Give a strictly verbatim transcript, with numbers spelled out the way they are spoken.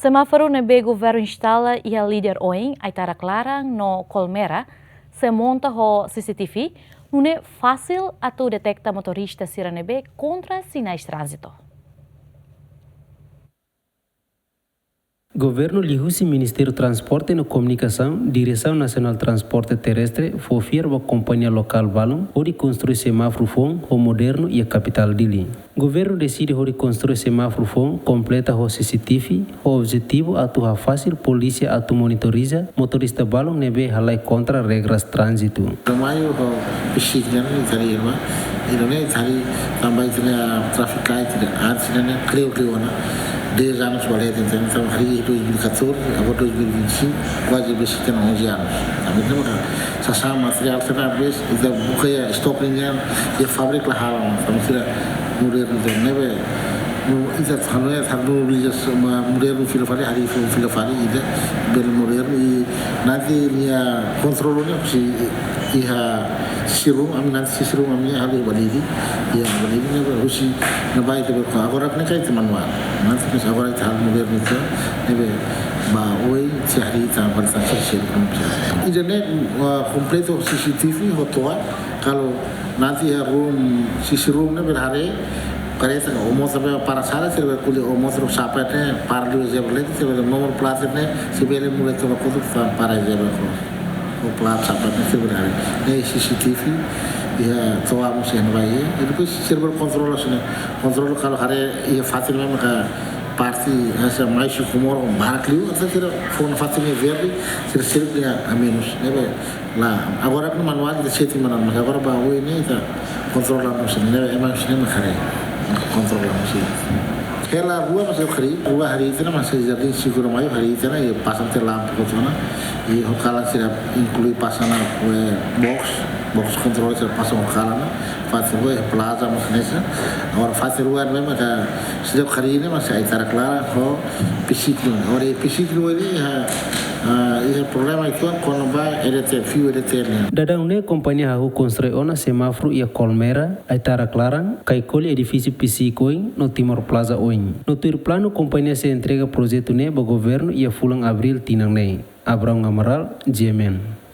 Semáforu ne'ebé governu instala iha Líder oin, Aitarak Laran no Kolmera, sei monta ho C C T V, nune'e fasil atu deteta motorista sira ne'ebé kontra sinais tránzitu. Governu liuhusi Ministériu Transporte no Komunikasaun, Diresaun Nasionál Transporte Terrestre, fó fiar ba kompañia lokál balun hodi konstrui semáforu foun ho modernu iha kapitál Dili. Governu deside hodi konstrui semáforu foun kompleta ho C C T V, ho objetivu atu hafasil polísia atu monitoriza motorista balun ne'ebé halai kontra regras tránzitu. Mai ho pisik ne'e, ita haree, irmã. Ita haree tanba ita-nia traffic light, ita haree sira-ne'e kleur-kleur ona. Dez anos ba leten, entaun, ita haree dois mil e catorze, agora dois mil e vinte e cinco, kuaze besik iha onze anos. Tanba ita maka sasán materiál sira, às vezes, ita buka iha estoke nian, iha fábrika la halo, tanba sira modernu, entaun, ne'ebé, no, ita hanoin, ita hanoin, obriga, ma, modernu fila fali, haree fila fali, ita bele modernu, i nanti nia kontrolu ne'e, se iha sisi ruma, ami nanti sisi ruma, ami halo iha Balide, iha Balide ne'ebé, husi ne'ebá ita bele, agora ne'e kan ita manuál, nanti, mas agora ita halo modernu ita, ne'ebé, ba oin, se haree ita, ba ita, se, se, ida-ne'e, ah, kompletu C C T V, ho toa, kalau nanti iha ruma, sisi ruma ne'e bele haree, kareta, o motor be para sala, sira bele ko'alia, o motor sapa ne'e para liu zebra leten, sira bele nomor plat ne'e, sira bele muda toba kotuk para zebra cross. O plat sapa ne'e sira bele haree. Ne'e C C T V, iha toa mós iha ne'ebá iha. I depois sira bele kontrola sira-ne'e. Kontrola kalau haree iha fatin ne'ebé maka parte, hanesan mai sikomoro, barak liu, entaun sira fó ona fatin ne'ebé verde, sira sira bele a menus. Ne'ebé la, agora ne'e manuál ita sente manuál, mas agora ba oin ne'e ita kontrola mós ne'e, ema mós ne'e mak haree. Kontrola mós ne'e. Hela rua mós ita haree, rua haree ita-nia, mas Jardim Cinco de Maio haree ita-nia, i pasa tiha lampu hotu ona, i ho kalan sira inklui pasa ona, eh, box, box kontrolu sira pasa ho kalan ona, fatin rua, eh, plaza mós hanesan. Agora fatin rua ne'e maka sira haree ne'e, mas Aitarak Laran ho pisik ne'e. Agora iha pisik ne'e, ha, ah, iha problema uitoan kona-ba E D T, fiu E D T ne'e. Daudaun ne'e kompañia hahú konstrui ona semáforu iha Kolmera, Aitarak Laran, Kaikoli, edifísiu pisik oin no Timor Plaza oin. No tuir planu kompañia sei entrega projetu ne'e ba governu iha fulan Abríl tinan ne'e. Abraão Amaral, G M N.